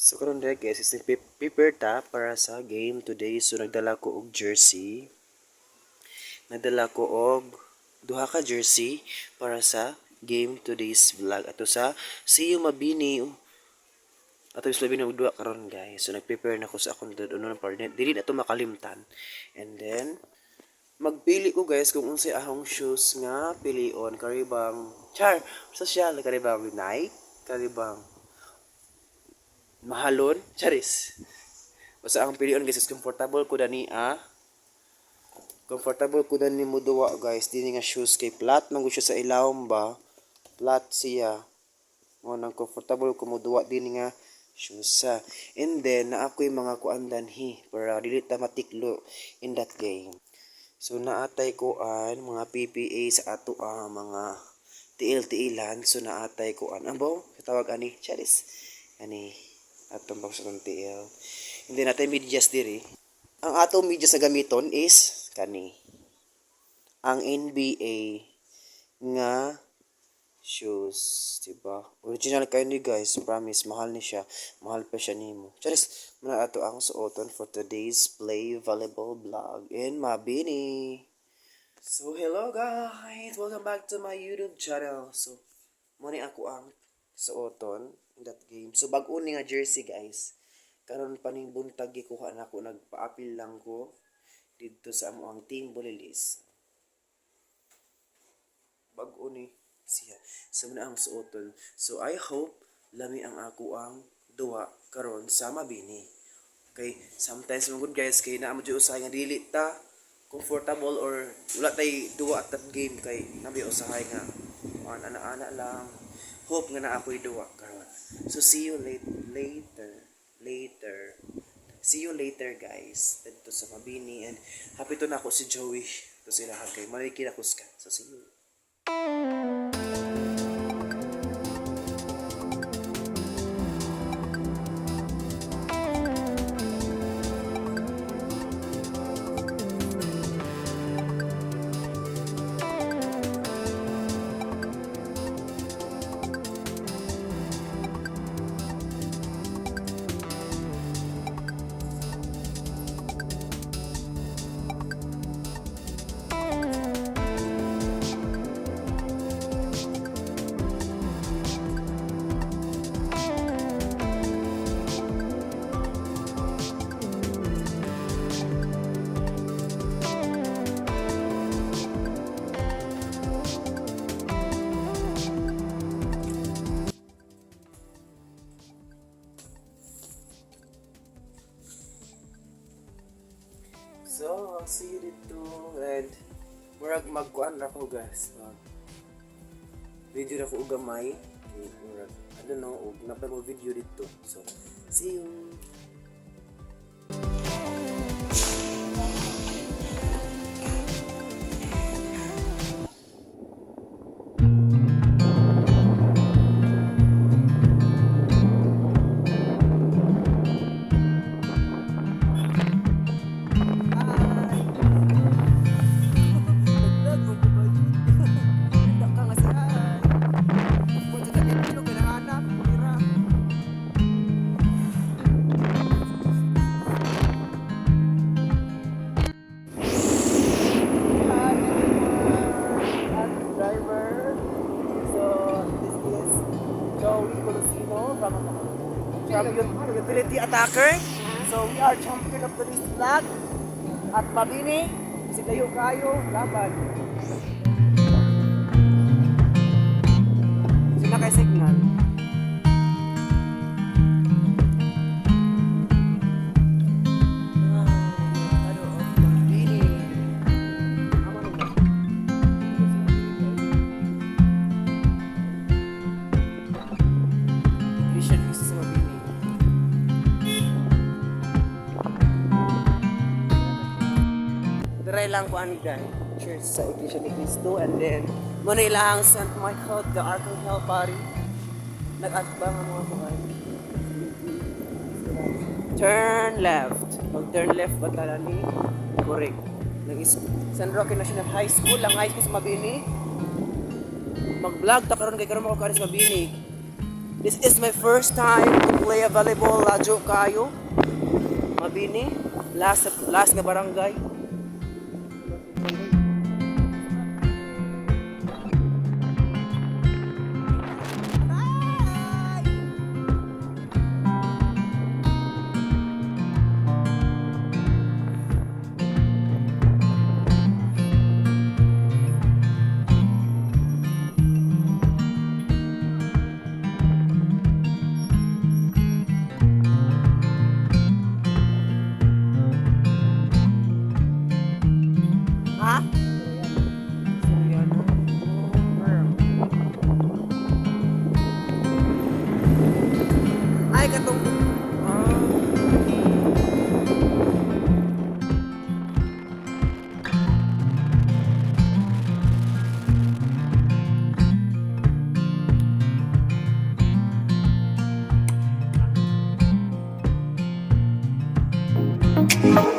So karon dire, guys, is nag-prepare ta para sa game today. So nagdala ko og jersey. Nagdala ko og duha ka jersey para sa game today's vlog. Ato sa CU Mabini. Ato sa Mabini og duha karon, guys. So nag-prepare na ko sa akong dunon para dili na to makalimtan. And then magpili ko, guys, kung unsay akong shoes nga pilion, karibang char social, karibang Nike, karibang mahalon, charis. Basta ang pilion, guys, is comfortable ko dani, ah. Comfortable ko dani mo duwa, guys. Dini nga shoes kay flat man gud siya sa ilawom ba. Flat siya. Mo nang comfortable ko mo duwa dini nga shoes sa. And then naa ko'y mga kuan danhi para dili ta matiklo in that game. So naatay kuan mga PPA sa ato ang mga tiil-tiilan. So naatay kuan. Ambo, tawag ani, charis. Ani atong box atong tiil. Hindi natin medyas diri. Ang atong medyas na gamiton is kani. Ang NBA nga shoes, diba? Original kayo ni, guys, promise, mahal ni siya. Mahal pa siya nimo. Charis, muna ato ang suoton for today's play volleyball vlog in Mabini. So hello guys, welcome back to my YouTube channel. So, mo ni ako ang suoton in that game. So bag-o ni nga jersey, guys. Karon pa ning buntag gikuha na ako, nagpaapil lang ko didto sa amo ang Team Bulilis. Bag-o ni siya. So muna ang suoton. So I hope lami ang ako ang duwa karon sa Mabini. Okay, sometimes man gud, guys, kay naa mo jud usahay nga dili ta comfortable or wala tay duwa at that game kay nabi usahay nga kuan ana-ana lang. Hope nga naa ako'y duwa karon. So see you late later later. See you later, guys. Dito sa Mabini and happy to na ako si Joey. To sila kay Marikina Kuska. So see you. So, see you dito and murag magkuan na ko, guys. Mag video na ko og gamay. Okay, murag I don't know og napay mo video dito. So, see you. Hi everyone, I'm the driver. So this is Joey Colosino from Utility Attacker. So we are champion of today's vlog at Mabini. Sigayo kayo, laban. Sila kay signal. Ano, Mabini. Ama naman. Christian Cristo sa Mabini. Diray lang ko ani, guys. Church sa Iglesia ni Cristo and then mo na ilang St. Michael the Archangel Pari. Nag-atbang ang mga kuan. Turn left. Mag turn left ba tala ni? Correct. Nag San Roque National High School, ang high school sa Mabini. Mag-vlog ta karon kay karon mo sa Mabini. This is my first time to play a volleyball. Ladyo kaayo. Mabini. Last last nga barangay. Ha? Soriano. Ay, katong. Ah.